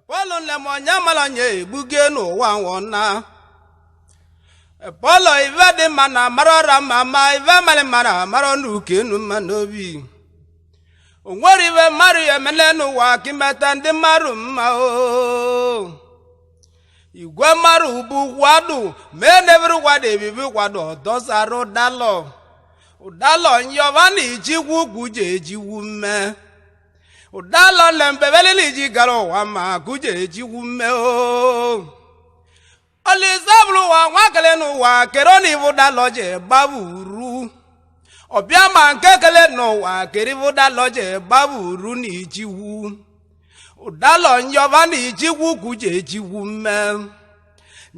Pọlụ nne m onye mara onye egbuge n'ụwa nwụna. Pọlụ ife dị mma na mara ọra mma, ma ife mara mma na mara n'uke enu mma n'obi. O nwere ife mmadụ ya emele n'ụwa ka imeta ndị mmadụ mma. O igwe mmadụ bụ kwado mee nebere kwado ebibi kwado ọdọsara ụdalọ ụdalọ nyọba na ijikwu ugwu ji ejiwu mme ụdalọ na mbebele na iji gara ụwa ma kuje ejikwu mme. O olise bụrụ ụwa nwa kele n'ụwa kere na ibu dalọ ji gbaburu ọbịa ma nke kele n'ụwa kere ibu dalọ ji gbaburu na ijiwu ụdalọ nyọba na ijikwu ugwu ji ejiwu mme.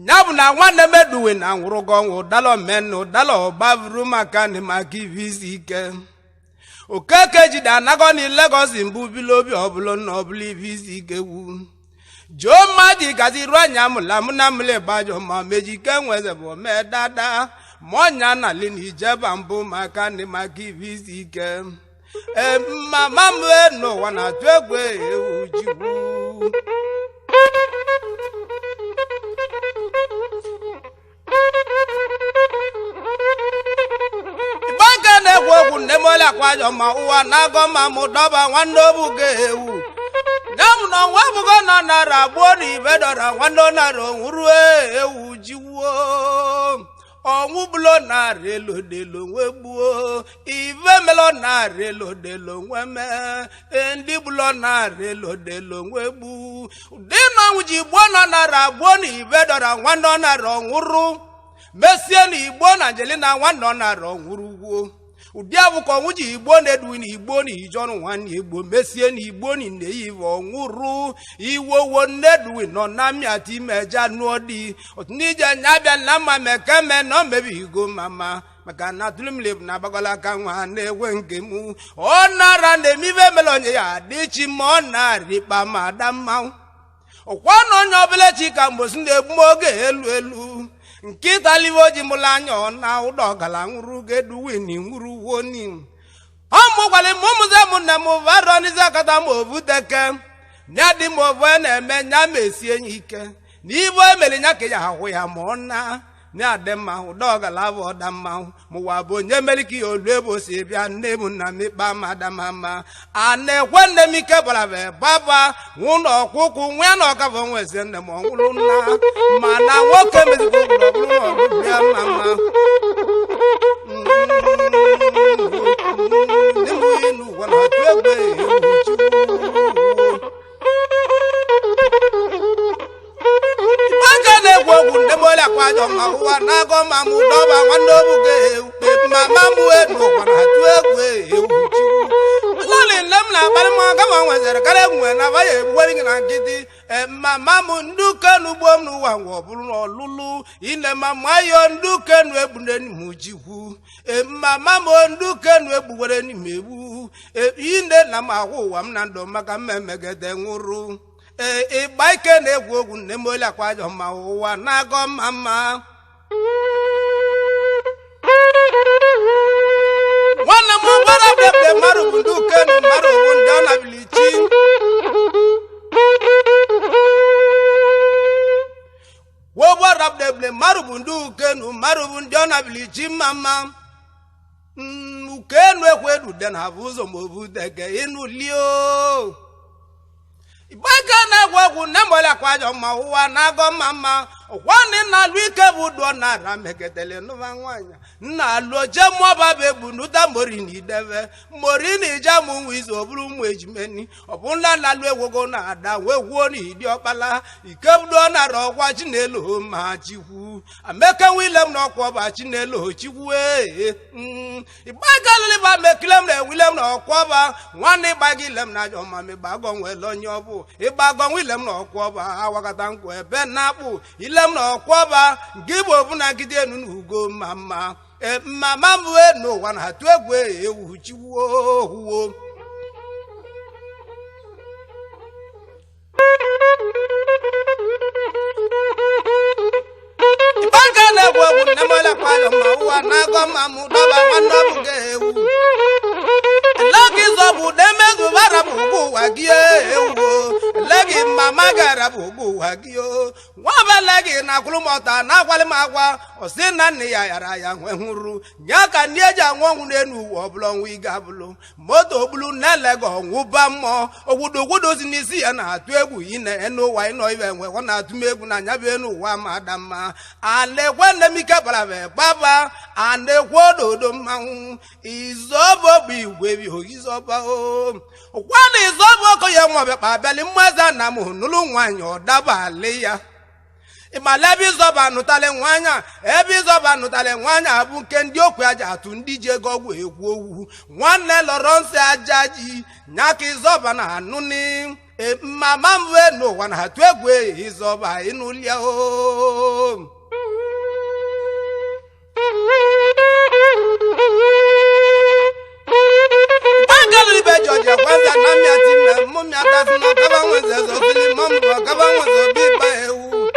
Ya bụ na nwanne m eduwe na nwụrụgo ọnwụ ụdalọ mmenụ ụdalọ gbaburu maka na maka ibe isi ike okeke jide anago na Lagos mbụ bilobi ọbụla na ọbụla ibe isi ike wu jụọ mmadụ gazi ruo anya mụla mụ na mụla ịgbajọ ma mejike nweze bụ mee dada ma ọnya na lina ijeba mbụ maka na maka ibe isi ike. Ee, mama m n'ụwa na-atụ egwu ewu jigwu. Igba na-egwu egwu nne m ole akwa ajọ ma ụwa na-agọ ma mụ dọba nwanne obugo ewu ya bụ na nwa ebugo nọ nara gbuo na ibe dọra nwanne nara onwuru ewu jiwuo ọnwụ bulo narị elodelo nwe gbuo ive melo narị elodelo nwe mee ndị bulo narị elodelo nwe gbu ụdị na ọnwụ ji gbuo nọ nara gbuo na ibe dọra nwanne ọ nara ọnwụrụ mesie na igbo na Angelina nwanne ọ nara ọnwụrụ gwuo ụdị abụkọ ọnwụ ji igbo na-edu na igbo na ijọnụ nwanne igbo mesie na igbo na nne ive ọnwụrụ iwowo nneduwi nọ na mmiata imeja nụọ di otu n'ije nya bịa na mma mekeme na o mebigo mama maka na tụlụmlib na agbagọla aka nwa na-egwe nke mụ ọ nara na-eme ife mere onye ya adịchi ma ọ na-arịkpa ma ada mmanwụ ọkwa na onye ọbụla chi ka mgbosi na-egbu m oge elu elu nkịta live oji mụla anya ọ na ụdọ ọgala nwụrụ geduwini nwụrụ woni ọ mụgwara m ụmụze m nne m varọ n'izi akata m ovuteke nya dị m ovu na-eme nya ma esie ya ike na ibo emere nya ka ya ahụ ya ma ọ na nya dị mma ụdọ ọgala bụ ọda mmanwụ mụwa bụ onye mere ka ya olu ebe o si bịa nne m nna m ikpa madamama a na-ekwe nne m ike bara bụ baba nwụ na ọkwụkwụ nwa ya na ọkabụ nweze nne m ọnwụrụ nna mana nwoke mezikwa ụlọ bụrụ na ọbụrụ ya mma mma ndị m n'ụwa na-atụ egwu ewu chukwu. Aka na-egwu ogwu nne m ole akwa ajọ ma ụwa na-agọ ma mụ dọba nwanne obugo ekpe mama m n'ụwa na-atụ egwu ewu chukwu. Lọlị nne m na-akparị m aka ma nwezere karịa egwu na abaya egbuwere gị na nkịtị. Mama m ndị ukenu gbuo m n'ụwa ngwa ọ bụrụ na ọlụlụ ine mama yo ndị ukenu egbune m jikwu. Mama m ndị ukenu egbuwere n'ime egbu ine na m ahụ ụwa m na ndụ maka mmemmegede nwụrụ. Ee, ịgba ike na-egwu ogwu nne m ole akwa ajọ ma ụwa na-agọ mma mma nwanne m gbara bebe mmadụ bụ ndị ukenu mmadụ bụ ndị ọ nabilichi wogbara bebe mmadụ bụ ndị ukenu mmadụ bụ ndị ọ nabilichi mma mma ukenu ekwedude na abụ ụzọ ma obu dege ịnụ lio igba na-egwu egwu nne m ole akwa ajọ ma ụwa na-agọ mma mma ọkwanị na-alụ ike bụ dụọ nara megedele nụba nwaanyị nna alụ oje mụọba bụ egbu nuta mori na idebe mori na ije mụ nwa izu ọ bụrụ ụmụ ejimeni ọ bụ nna na-alụ egwogo na ada wee gwuo na idi ọkpala ike budo nara ọkwa chinelo ma chikwu amekenwa ile m na ọkwa ọba chinelo chikwu. Ee, ịgbagalịba mekile m na ewile m na ọkwa ọba nwanne ịgbaga ile m na ajọ ma mịgbago nwele onye ọbụ ịgbago nwa ile m na ọkwa ọba awakọta nkwụ ebe na-akpụ ile m na ọkwa ọba nke igbo bụ na nkịtị enu na ugo ma mma mama m n'ụwa na-atụ egwu ewu chiwuo huo. Aka na-egwu egwu nne m ole akwa ajọ ma ụwa na-agọ ma mụ dọba nwanne ọ bụ ga-ewu elegi zọ bụ demezu bara bụ ugwu ụwa gị ewu ele gị mama gara bụ ụgwọ ụwa gị o. Nwabele gị na akwụrụ m ọta na akwalị m akwa ọsị na nne ya yara ya nwe hụrụ nya ka ndị eji anwụ ọnwụ n'elu ụwa ọbụla ọnwụ ị ga-abụlụ moto ogbulu na-elega ọnwụba mmụọ ogwudogwudo si n'isi ya na-atụ egwu ine n'ụwa ịnọ ibe nwe ọ na-atụ m egwu na anya bụ enu ụwa ma ada mma anekwe nne m ike bara bụ gbaba anekwe ododo mmanwụ izọba bụ igwe bi izọba o ụkwana izọba okoye nwabịakpa abịalị mmụeze na m nụlụ nwaanyị ọ dabalị ya. Ịmala ebe ịzọba nụtalị nwanya ebe ịzọba nụtalị nwanya bụ nke ndị okwu aja atụ ndị ji ego ọgwụ ekwu owu nwanne lọrọ nsị aja ji nya ka ịzọba na anụni mama mbụ n'ụwa na atụ egwu ịzọba ịnụlia o. Ibe jọjọ kwanza na mmịa time mụ mịa tasị na ọkaba nweze zọsili mọ mbụ ọkaba nweze obi ịba ewu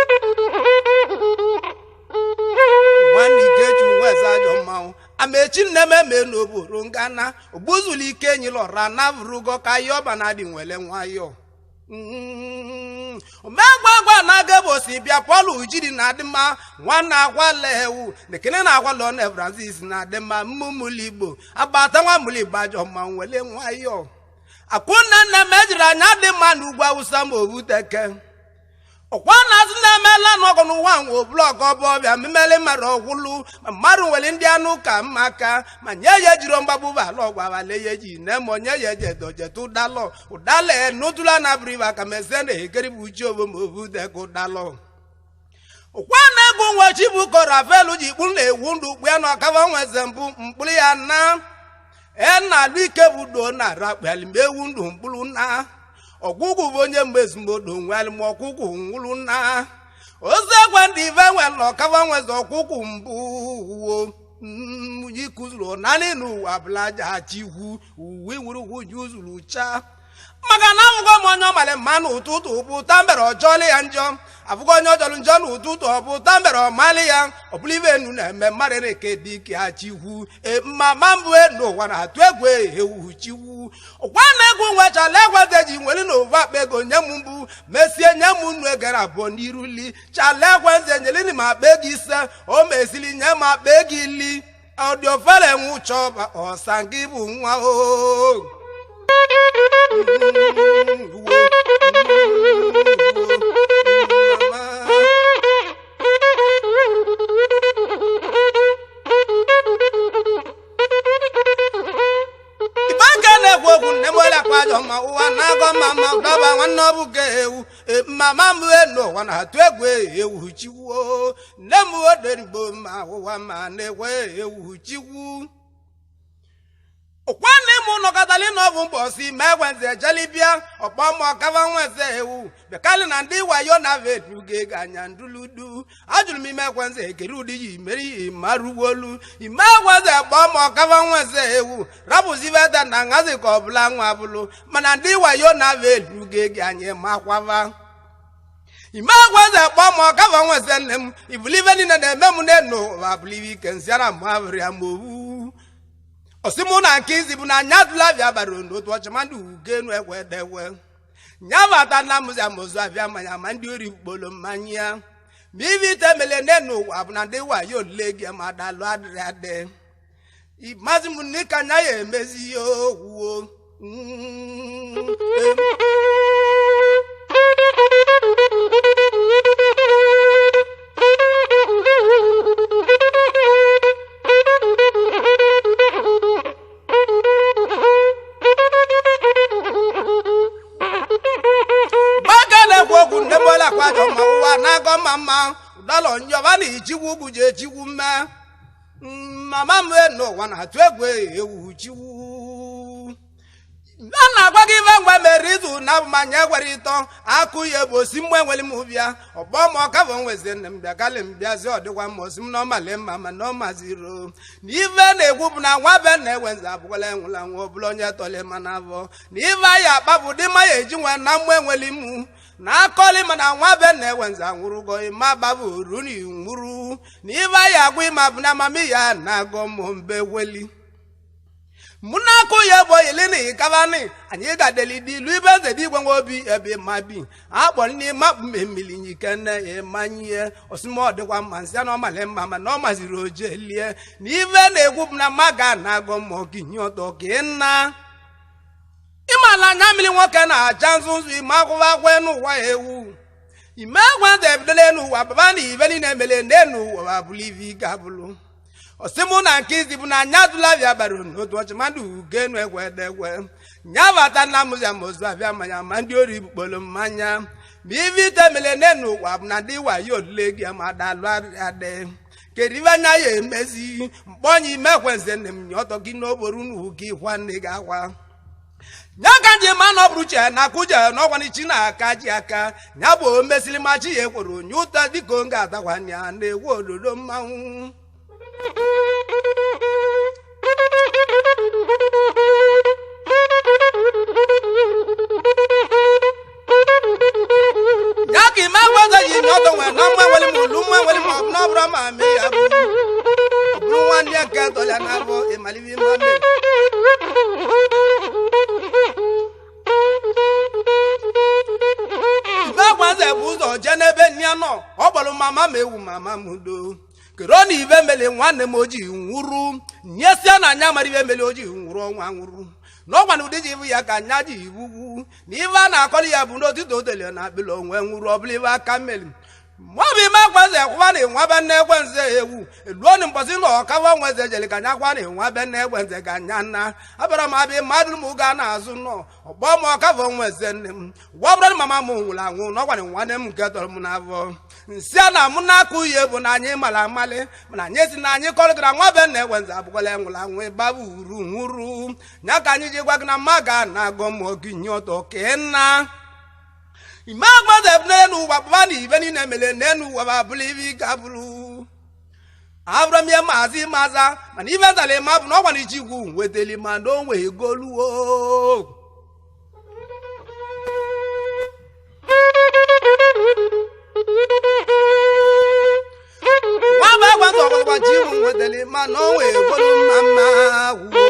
nwanne ikechu nweze ajọ mmanwụ amechi nne m eme n'oboro ngana ogbuzulu ike enyi lọra na vụrụgo ka ya ọba na adị nwele nwayọ omegwagwa na-aga ebe osi bịa Pọl ujiri na adị mma nwanne akwala ewu na ekene na akwala ọna Francis na adị mma mmụmụlụ igbo agbata nwa mụlụ igbo ajọ mmanwụ nwele nwayọ akwụnne nne m ejiri anya dị mma n'ugwu awụsa ma obuteke ọkwa na-asị na-emela n'ọgụ n'ụwa nwe blọk ọbụ ọbịa mmemeli mmadụ ọgwụlụ ma mmadụ nwere ndị anụ ka mma ka ma nye ya ejiro mgbagbu ala ọgwabale ya eji nemo nye ya eje dojetụ ụdalọ ụdalọ enutula na bụriba ka mezie na ekeribu uchi obo ma obuteke ụdalọ ụkwa na-egwu nwe chibuko rafelu ji kpụ na-ewu ndụ kpụ ya na ọkaba nweze mbụ mkpụrụ ya na e na-alụ ike bụ do na arakpali ma ewu ndụ mkpụrụ na ọgwụgwụ bụ onye mgbe ezumbodo nwere ma ọkwụkwụ nwụrụ na ozi egwe ndị ibe nwere na ọkaba nweze ọkwụkwụ mbụ uwo yikuzuru naanị n'ụwa bụlaja chikwu uwe nwere ugwu zuru cha maka na afụgo m onye ọmalị mma n'ụtụtụ bụ tambere ọjọọlị ya njọ afụgo onye ọjọlụ njọ n'ụtụtụ ọ bụ tambere ọmalị ya ọbụla ibe enu na-eme mmadụ na-eke dị ike achikwu mama mbụ n'ụwa na-atụ egwu ewu chikwu ụkwa na-egwu nwechala egweze ji nwere na ụva akpa ego nye m mbụ mesie nye m nnu egere abụọ n'iruli chala egweze nyelini m akpa ego ise o mesili nye m akpa ego ili ọ dị ofere nwụchọ ọsa gị bụ nwa o. Ibe na-ekwu okwu nne m ole akpa ajọ ma ụwa na-agọ mma ma dọba nwanne ọ bụ ka ewu mama m n'ụwa na-atụ egwu ewu chikwu nne m oderigbo ma ụwa ma na-ekwe ewu chikwu ụkwanne m nọkọtali n'ọbụ mbọsi ma egwenze ejelibịa ọkpọ ma ọkaba nweze ewu bịakalị na ndị wayo na veduga ego anya nduludu ajụrụ m ime ekwenze ekere ụdị yi meri maruwolu ime ekwenze kpọọ ma ọkaba nweze ewu rabụziveda na nhazi ka ọbụla nwa bụlụ mana ndị wayo na veduga ego anyị makwava ime ekwenze kpọọ ma ọkaba nweze nne m ibulive niile na-eme m n'enu ụwa bụlive ike nziara ma abụrịa ma owu osimụ na nke izi bụ na anya dụlavia bara n'otu ọchịmadụ ugenu ekwe dewe nyabata na mụzi amụzụ abịa mmanya ma ndị ori kpolo mmanya ya ma ibe ite mele n'enu ụwa bụ na ndị wayo ole gị ma dalụ adịrị adị mazi m nika anya ya emezi ya owuo. Okwu nne m ole akwa ajọ ma ụwa na-agọ mma mma ụdalọ njọba na ichikwu ugwu ji echikwu mme mama m n'ụwa na-atụ egwu ewu chikwu a na-agwa gị ife mgbe mere izu na mmanya egwere ịtọ akụ ya bụ osi mgbe nwere m bịa ọgbọ ma ọka bụ nwezi nne m bịa kalị m bịazi ọdịkwa m osi m na ọmali mma ma na ọmaziro na ife na-egwu bụ na nwa be na-enwenze abụkwala enwụla nwa ọbụla onye tọle ma na abụọ na ife anyị akpa bụ dị ma ya eji nwe na mgbe enweli mụ na akọli mana nwa be na-enwenze anwụrụgo ịma gbabụ ru na inwuru na ife anyị agwa ịma bụ na amami ya na-agọ mụ mbe weli Mụ na-akụ ya bụ oyili na ịkabani anyị gadeli dị ilu ibe eze dị igwe nwe obi ebe ma bi akpọ ndị makpu mmemmili nyikene ịmanye osima ọ dịkwa mma nsị na ọmali mma mana ọ maziri oje lie na ibe na-egwu bụ na mma ga na-agọ mmụọ gị nye ọtọ ka ị na ịmala anya mmiri nwoke na-acha nzu nzu ime akwụwa akwa n'ụwa ewu ime egwe ntị ebidola n'ụwa baba na ibe niile emele n'enu ụwa bụlụ ive ike abụlụ osimụ na nke izi bụ na anya dụlavia bara n'otu ọchị mmadụ ugenu egwe edegwe nyabata nna mụzia mozu abịa mmanya ma ndị ori bukpolo mmanya ma ive ite emele n'enu ụwa bụ na ndị wayo olule gị ma dalụ adị kedu ive anya ya emezi mkpọnye ime ekwenze nne m nye ọtọ gị n'okporo unu gị kwa nne gị akwa nya ka nji ma na ọ bụrụ uche na akụje n'ọgwanichi chi na-aka ji aka nya bụ omesili machi ya ekwere onye ụta dịka onge atakwanya na-egwu ododo mmanwụ. Ya ka ime agwaza ji nye ọtọ nwere na mma nwere m olu mma nwere m ọ bụ na ọ bụrụ ma mee ya bụ ọ bụrụ nwanne nke tọrọ n'afọ ịmalibe ime mme. Ife agwaze bụ ụzọ jee n'ebe nne ya nọ ọ kpọrọ mama m ewu mama m do kero na ibe mele nwanne m ojii nwụrụ nyesia na anya mara ibe mele ojii nwụrụ ọnwa nwụrụ n'ọgwa na ụdị ji ibu ya ka anya ji iwugwu na ife a na-akọrọ ya bụ n'otito otele na akpịla onwe nwụrụ ọbụla ife aka mmeli maọbụ ime akwanze kwụba na ịnwa be nne ekwenze ewu eluo mbọsị na ọkawa nweze jere ka anya kwa na ịnwa be nne ekwenze ka anya nna abịara m abịa mmadụ m ga na-azụ nọ ọgbọ m ọkavọ nweze nne m gwabụrụ mama m nwụrụ anwụ na ọgwana nwanne m nke tọrọ m n'afọ nsị a na mụ na-akụ ihe bụ na anyị mara amalị mana anyị si na anyị kọrọ gị na nwa be nna ekwenze abụkwala nwụrụ anwụ ịbaba uru nwụrụ nya ka anyị ji gwa gị na mma ga na-agọ mmụọ gị nye ọtọ ka ị na ime agbaza ebunere n'ụwa kpụba na ibe niile mere n'enu ụwa bụ abụrụ ibe ike abụrụ abụrụ m ihe maazi maza mana ibe zara ịma bụ na ọgwa na ichikwu nweteli ma na onwe egoluo. Nwa bụ agwa ntọ ọgwụgwa chi iwu nweteli ma na onwe egolu mma mma wuo.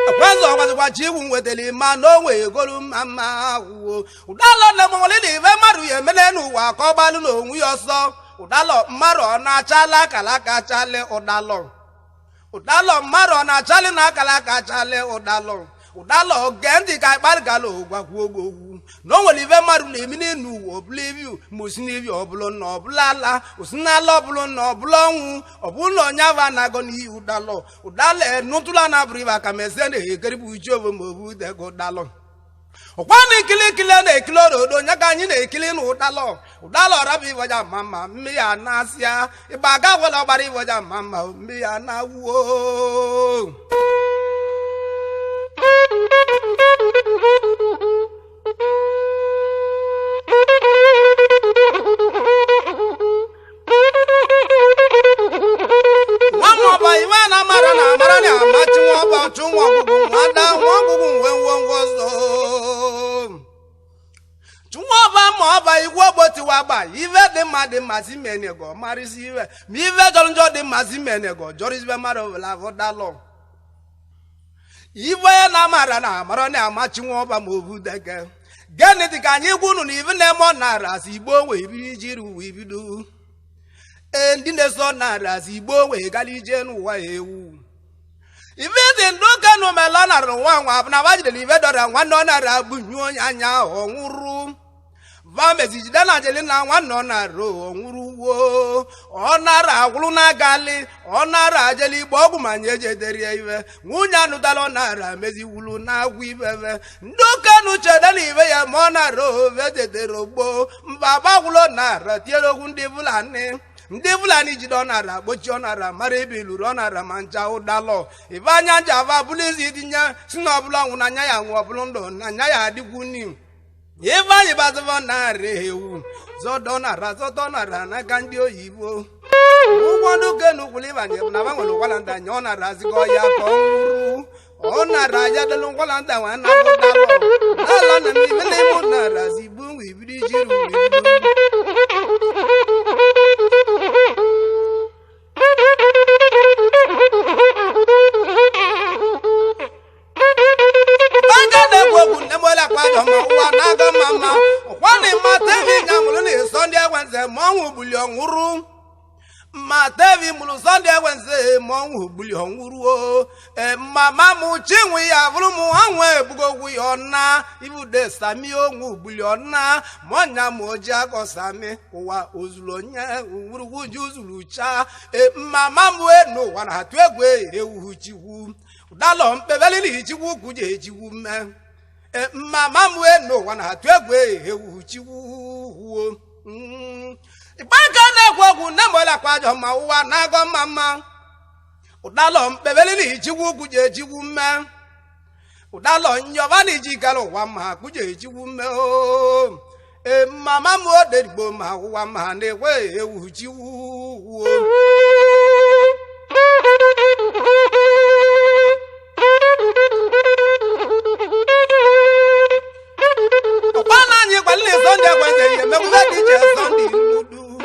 Ekwenze ọgbazikwa chi iwu nweteli ma na onwe egolu mma mma wuo. Ụdalọ na mọlị na ibe mmadụ ya emele n'ụwa ka ọ gbalụ n'onwe ya ọsọ. Ụdalọ mmadụ ọ na-achala akala aka chali ụdalọ. Ụdalọ mmadụ ọ na-achalị na akala aka chali ụdalọ. Ụdalọ gee ntị ka ịkparịgala ụgwakwuo gị okwu na o nwere ibe mmadụ na-emi n'elu ụwa ọbụla ebi ma osi n'ibi ọbụla na ọbụla ala osi n'ala ọbụla na ọbụla ọnwụ ọbụla na onye ahụ anago n'ihi ụdalọ. Ụdalọ enutụla na abụrụ ibe aka mezie na-ekeribụ uche obo ma obu dego ụdalọ. Ọkwa na ikili na-ekili orodo onye ka anyị na-ekili na ụdalọ. Ụdalọ rabụ iboja ma mma mmiri ya na-asịa ịgba aga gwala ọgbara iboja ma mma mmiri ya na-awuo. Nwa m ọba iwe na amara na amara na amachi nwa ọba chụ nwa ọgwụgwụ nwa da nwa ọgwụgwụ nwe nwe nwe ọzọ chụnwa ọba ma ọba igwe ogbotiwa gba ive dị mma dị mma si menego marịsị ive ma ive jọrọ njọ dị mma si menego jọrọ ive mmadụ ọbụla vụdalọ ive ya na amara na amara na amachi nwa ọba ma obu deke gịnị dị ka anyị gwa unu na ive na-eme ọ nara asị igbo wee bido ijiri uwe ibido ee ndị na-eso nara asị igbo wee gala ije n'ụwa ewu ife dị ndụ kanu mela nara nwa nwa bụ na bajidere ife dọrọ nwanne ọ nara agbunyu onye anya ọ nwụrụ vamezi jide na angelina nwanne ọ nara ọ nwụrụ wuo ọ nara agwụrụ n'agali ọ nara ajeli igbo ọgwụ ma nye jedere ife nwunye anụtala ọ nara meziwulu na-agwụ ibebe ndị okenu chede na ibe ya ma ọ nara ove jedere gboo mba gbagwụlụ nara tiere okwu ndị fulani ndị fulani jide ọ nara gbochi ọ nara mara ebe iluru ọ nara ma ncha ụdalọ ibe anya nja ava bụlụ izi dinye si na ọbụla ọnwụ na anya ya nwụ ọbụlụ ndụ na anya ya adịgwu ni ife anyị bazụvọ narị ewu zọdọ nara zọdọ nara n'aka ndị oyibo ụgwọ ndị okenu kwụrụ ịbanye bụ na banwere ụkwara nta anya ọ nara azịgọ ya ka ọ nwụrụ ọ nara ya delu nkwara nta nwa na ụdalọ n'ala na ibe na ime nara zigbu nwa ibido ijiri uwe ibido. ma ọnwụ ogbuli ọnwụruo. E mama m chinwe ya bụrụ m ọnwụ ebugogwu ya ọna ibude sami onwu ugbuli ọna ma ọnya ma oji akọ sami ụwa ozuru onye nwurugwu zuru cha. E mama m n'ụwa na-atụ egwu ewu chikwu ụdalọ mkpebelili chikwu kwuje echikwu mme. E mama m n'ụwa na-atụ egwu ewu chikwu wuo. Ịgbaka na-ekwu okwu nne m olakwa ajọ ma ụwa na-agọ mma mma ụdalọ mkpebelili chikwu kwuje echikwu mme ụdalọ nyọba na iji gara ụwa ma kwuje echikwu mme o. E mama m oderigbo ma ụwa ma na-ekwe ewu chikwu wuo. Ọkwana anyị kwalile Sọnde kweze ihe mekwuve dị iche Sọnde nnudu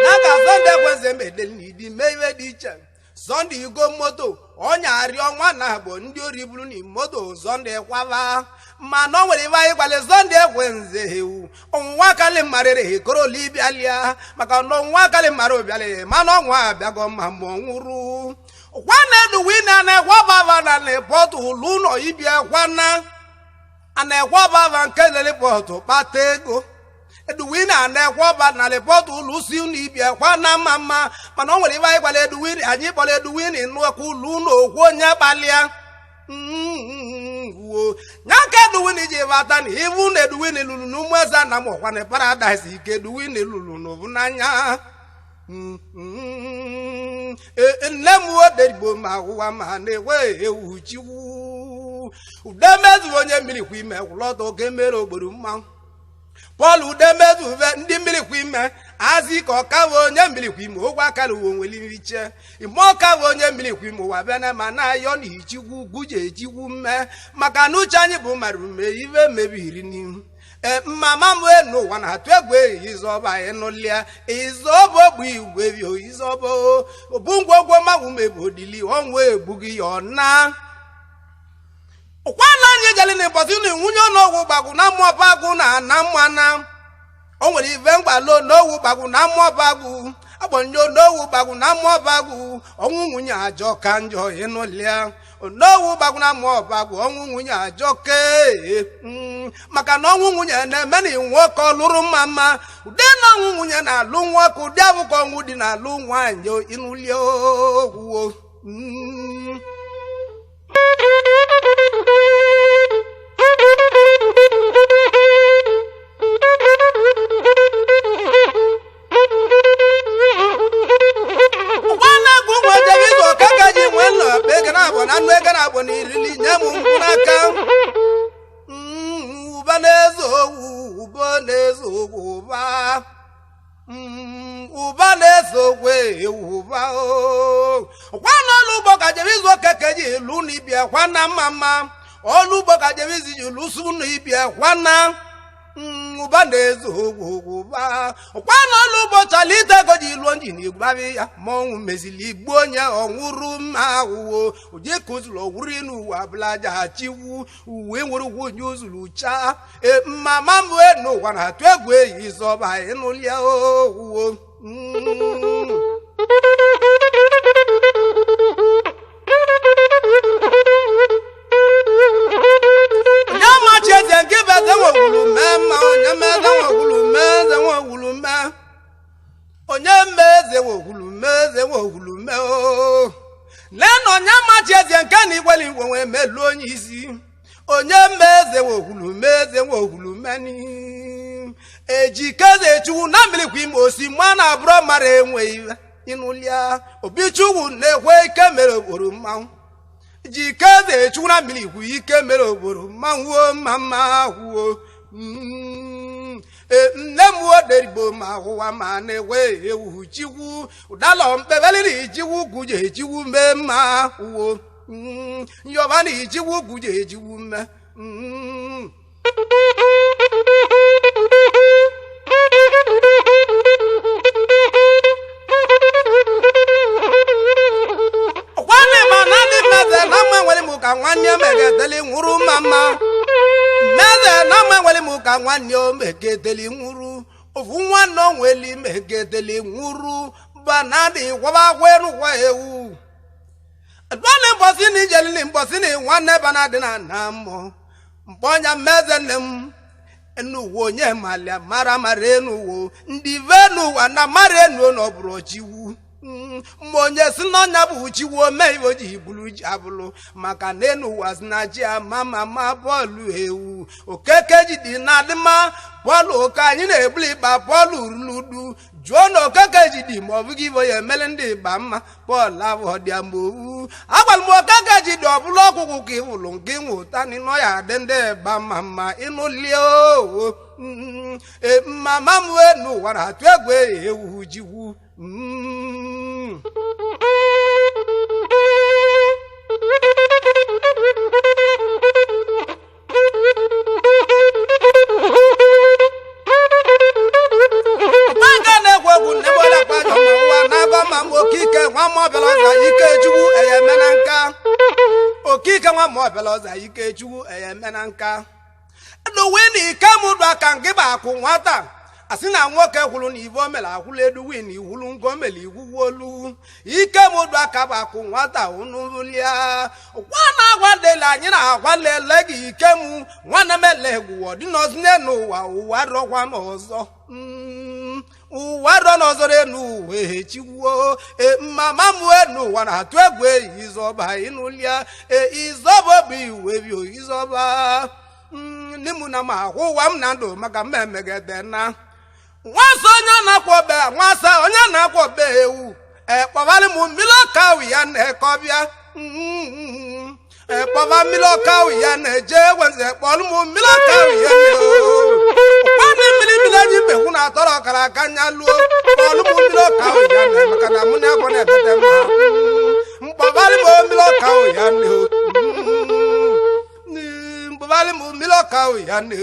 na ka Sọnde kweze medeli n'idi mee iwe dị iche. Sọnde igo moto ọnya arịọ nwa na agbo ndị ori buru na moto Sọnde kwava mana ọ nwere iwe anyị kwale Sọnde ekwenze ewu ọnwụnwa kalị marịrị ekoroli ịbịalịa maka na ọnwụnwa kalị mara ụbịalị mana ọnwa abịago ma mgbe ọ nwụrụ. Kwana eduwina na-ekwe ọbaba na na-epọtụ ụlọ ụlọ ibia kwana a na-ekwe ọbaba nke na-elipọtụ kpata ego eduwina na-ekwe ọba na lipọtụ ụlọ usi ụlọ ibia kwana mma mma mana ọ nwere ibe anyị gwara eduwina anyị kpọrọ eduwina nụọkwa ụlọ ụlọ okwu onye kpalịa wuo nya ka eduwina ji bata na iwu na eduwina lụrụ n'ụmụ eze na mụkwa na paradaịs ike eduwina lụrụ n'obu n'anya. Nne m oderigbo ma ụwa ma na-ekwe ewu chikwu udemezu onye mmiri kwa ime kwụlọtọ oke mere ogboro mmanwụ Pọl udemezu ve ndị mmiri kwa ime azi ka ọkawe onye mmiri kwa ime ogwe akara uwe nwere nriche ime ọkawe onye mmiri kwa ime ụwa bịa ma na-ayọ na ichikwu gwuje echikwu mme maka na uche anyị bụ mara ume ive mebiri n'ihu. E mama m n'ụwa na-atụ egwu izọba ịnụlịa izọba ogbu igwe bio izọba obu ngwongwo mmanwụ mebodili ọnwụ egbughị ya ọna. Ụkwana anyị jere na ịbọsị na nwunye n'owu gbagwu na mmụọbagwu na ana mmana o nwere ive mgbalo n'owu gbagwu na mmụọbagwu agbanye n'owu gbagwu na mmụọbagwu ọnwụ nwunye ajọ ka njọ ịnụlịa onowu gbagwu na mmụọbagwu ọnwụ nwunye ajọ kee maka na ọnwụ nwunye na-eme na nwoke lụrụ mma mma ụdị na ọnwụ nwunye na-alụ nwoke ụdị abụkọ ọnwụ dị na-alụ nwaanyị ịnụlịa owuo. Nwanne gwu nwe jebe izu ọka ka ji nwee nna akpa ego na abụ na anụ ego na abụ na irili nye m nkwụ n'aka. Ụba na-ezo owu ụba na-ezo ogwu ụba ụba na-ezo ogwe ewu ụba o. Kwana ọlụ ugbo ka jebe izu oke ka eji elu na ibia kwana mma mma ọlụ ugbo ka jebe izu ji lusu na ibia kwana ụba na-ezo ogwu ụba kwana ọlụ ugbo chalite ego ji lụọ njin igbabi ya ma ọnwụ mezili igbu onye ọnwụrụ mma awụwo ụdị kụzuru ọwụrụ n'ụwa abụlaja chiwu uwe nwere ugwu onye ozuru cha. E mama m n'ụwa na-atụ egwu eyi izọba ịnụlịa owuwo. Onye machi eze nke bụ eze nwewulu mee mma onye mee eze nwewulu mee eze nwewulu mee onye mee eze nwewulu mee eze nwewulu mee o lee na onye machi eze nke na igwele igwe nwee melu onye isi onye mee eze nwewulu mee eze nwewulu meni ejike eze chukwu na mmiri kwa ime osi mma na abụrọ mara enwe iwe ịnụlịa obichukwu na-ekwe ike mere ogboro mmanwụ jike eze chukwu na mmiri ikwu ike mere ogboro mmanwụ o mma mma kwuo. Nne m oderigbo ma ụwa ma na-ekwe ewu chikwu ụdalọ mkpebeliri chikwu kwuje echikwu mee mma kwuo nyọba na ichikwu kwuje echikwu mme. Nwanne ma na ndị mmeze na mma nwere m ka nwanne megeteli nwụrụ mma mma mmeze na mma nwere m ka nwanne o megeteli nwụrụ ofu nwanne o nweli megeteli nwụrụ banadị gwaba kwenukwa ewu mbọsị na ijelili mbọsị na nwanne bana dị na na mmụọ mkpọnya mmeze nne m enuwo onye malia mara mara enuwo ndị ve n'ụwa na mara enuo na ọ bụrụ chiwu. Mgbe onye si n'ọnya bụ chiwu ome ibe o ji bulu ji abụlụ maka na enu ụwa si na chi ama ma ma bọọlụ ewu okeke jidi na adịma bọọlụ oke anyị na-ebuli ịgba bọọlụ ruludu jụọ na okeke jidi ma ọ bụghị ibo ya emele ndị ịgba mma bọọlụ abụọ dị mgbe owu agwara m okeke jidi ọbụla ọgwụgwụ ka ịwụlụ nke ịnwụta n'ịnọ ya adị ndị ịgba mma mma ịnụlie oo mama m wee n'ụwa na-atụ egwu ewu jiwu. Mgbaga na-egwu egwu nne m olekwa jọ ma ụwa na-agọ ma m okike nwa m ọbịala ọza ike chukwu eyeme na nka okike nwa m ọbịala ọza ike chukwu eyeme na nka eduwin ike m dụ aka ngị bụ akwụ nwata asị na nwoke kwuru na ive o mere akwụla eduwin iwulu ngo mere iwuwolu ike m dụ aka bụ akwụ nwata unulia kwa na-agwa lele anyị na-agwa lele gị ike m nwanne m ele egwuwo dị n'ọzọ n'ụwa ụwa rọkwa n'ọzọ. Ụwa rọ n'ọzọ n'enu ụwa echiwuo mama m wee n'ụwa na-atụ egwu izọba ịnụlia izọba obi iwe bi izọba nne m na m ahụ ụwa m na ndụ maka mmemmegede na nwasa onye na-akwọbe nwasa onye na-akwọbe ewu ekpọbalị m mmiri ọka ya na-ekọbịa ekpọba mmiri ọka ya na-eje egwenze ekpọlụ m mmiri ọka ya na kwanị mmiri mmiri eji mbekwu na atọrọ ọkara aka nya luo kpọlụ m mmiri ọka ya na maka na mụ na-agwọ na-ebete mma mkpọbalị m mmiri ọka ya na mkpọbalị m mmiri ọka ya na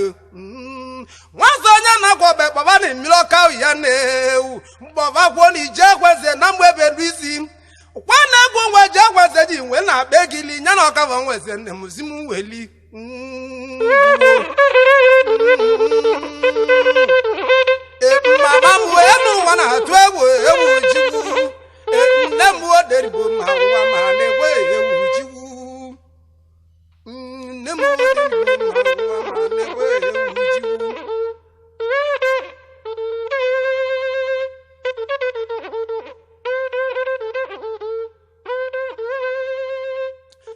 nwasa onye na-akwọbe kpọba na mmiri ọka ya na-ewu mkpọba kwuo na ije ekweze na mgbe ebe elu isi kwa na-egwu nwe ji ekweze ji nwe na-akpa egili ya na ọkava nweze nne m zi m weli. Mama m wee n'ụwa na-atụ egwu ewu jigwu nne m oderibo ma nwa ma na-egwe ewu jigwu nne m oderibo ma nwa ma na-egwe ewu jigwu.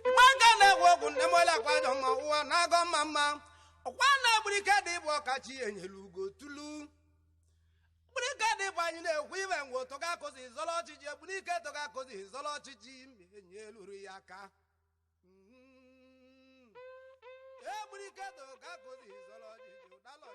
Mgbaga na-egwu ogwu nne m ole akwa jọ ma ụwa na-agọ mma mma ọkwa na-egburu ike dị bụ ọkachi enyelu ugo tulu mgbirike dị bụ anyị na-ekwu ibe ngwe tụga akụzi zọrọ ọchịchị egbunike tụga akụzi zọrọ ọchịchị enyeluru ya aka egburike tụga akụzi zọrọ ọchịchị ụdalọ.